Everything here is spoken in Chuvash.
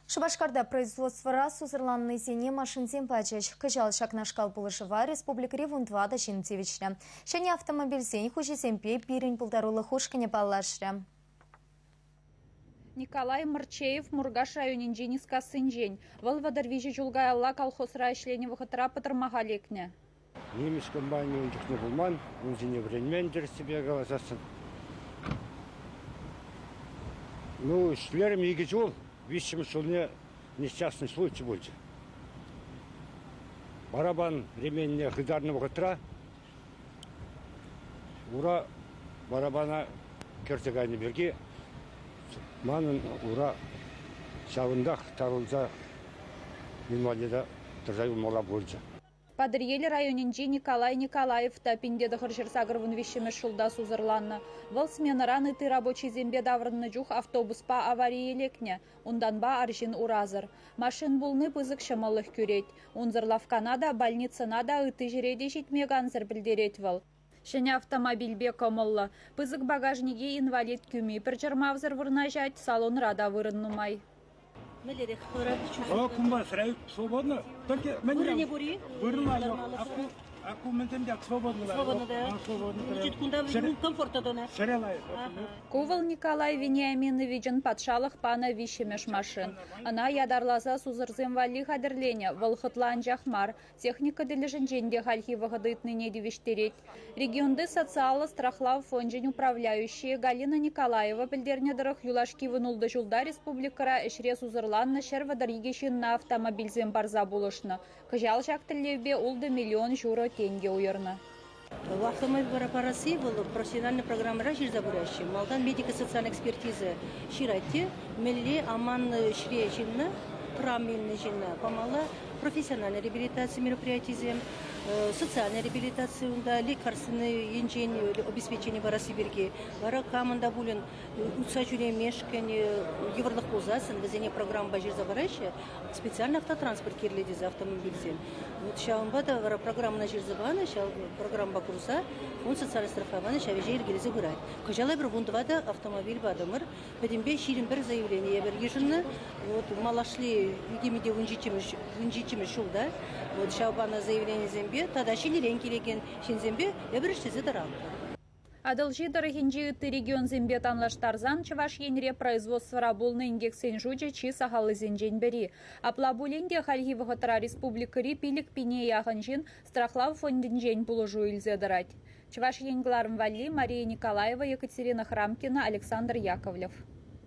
Шупашкарта производствӑра сусӑрланнисене машинсем пачӗҫ. Кӑҫал ҫакнашкал пулӑшӑва республикӑри 14 ҫын тивӗҫрӗ. Ҫӗнӗ автомобильсен хуҫисемпе пирӗн пултарулӑх ушкӑнӗ паллашрӗ. Николай Морчеев Муркаш районӗнчи Нискассинчен. Вӑл 33 ҫул каялла колхозра ӗҫленӗ вӑхӑтра пӑтӑрмаха лекнӗ. Нимӗҫ комбайнӗ ун чухне пулман, ун ҫине вӗренмен тӗрӗссипе каласассӑн. Ну, ӗҫлерӗм икӗ ҫул, виҫҫӗмӗш ҫулне несчастный случай пулчӗ. Барабан ременне хытарнӑ вӑхӑтра ура барабана кӗрсе кайнӑ пирки манӑн ура ҫавӑнтах татӑлса инвалида тӑрса юлмалла пулчӗ. Патӑрьел районӗнчи Николай Николаев та 1983 ҫулта сусӑрланнӑ. Вӑл сменӑран ытти рабочисемпе таврӑннӑ чух автобуспа аварие лекнӗ. Унтанпа арҫын урасӑр. Машин пулни пысӑк ҫӑмӑллӑх кӳрет. Унсӑр лавккана та, больницӑна та, ытти ҫӗре те ҫитме кансӗр, пӗлтерет вӑл. Ҫӗнӗ автомобильпе кӑмӑллӑ. Пысӑк багажнике инвалид кӳми пӗр чӑрмавсӑр вырнаҫать, салонра та вырӑн нумай. Мӗнлерех вара? О, кунпа свободно. Только Вырӑнӗ пур-и? Вырӑн Аку мӗнсем те свободно. Свободно, да. Свободно. Значит, кунта комфортно тӑнӑ. Ҫӗре лайӑх. Ку вӑл Николай Вениаминовичӑн патшалӑх панӑ виҫҫӗмӗш машин. Ӑна ятарласа сусӑрсем валли хатӗрленӗ, вӑл хӑтлӑ анчах мар, техника тӗлӗшӗнчен те хальхи вӑхӑт ыйтнине тивӗҫтерет. Регионти социаллӑ страхлав фончӗн управляющийӗ Галина Николаева пӗлтернӗ тӑрӑх, юлашки 16 ҫулта республикӑра ӗҫре сусӑрланнӑ 132 ҫынна автомобильсем парса пулӑшнӑ. Кӑҫал ҫак тӗллевпе 6 миллион ҫурӑ тенкӗ уйӑрнӑ. Автомобиль парасси вӑл профессиональнӑй программӑра ҫырса пыраҫҫӗ. Малтан медико-социальная экспертиза ҫырать те, мӗнле аманнӑ ӗҫре ҫынна, травма илнӗ ҫынна памалла, профессиональная реабилитаци мероприятийӗсем, социальная реабилитаци унта, лекарственнӑй енчен обеспечени парасси пирки. Вара камӑн та пулин утса ҫӳремешкӗн йывӑрлӑх пулсассӑн вӗсене программӑпа ҫырса параҫҫӗ, специально автотранспорт кирлӗ тесе автомобильсем. Вот ҫавӑнпа та вара программӑна ҫырса панӑ, ҫав программӑпа курса фонд социальное страховани ҫав ӗҫе йӗркелесе пырать. Кӑҫал эпир 14 автомобиль патӑмӑр. Пӗтӗмпе 21 заявление эпир йышӑннӑ. Вот малашли икӗ 17-мӗш ҫулта вот ҫав панӑ заявленисемпе тата ҫӗнӗрен килекен ҫынсемпе эпир ӗҫлесе тӑратпӑр. Атӑлҫи тӑрӑхӗнчи ытти регионсемпе танлаштарсан Чӑваш Енре производствӑра пулнӑ инкексен шучӗ чи сахаллисенчен пӗри. Апла пулин те хальхи вӑхӑтра республикӑри 5 пине яхӑн ҫын страхлав фондӗнчен пулӑшу илсе тӑрать. Чӑваш Ен кӑларӑм валли Мария Николаева, Екатерина Храмкина, Александр Яковлев.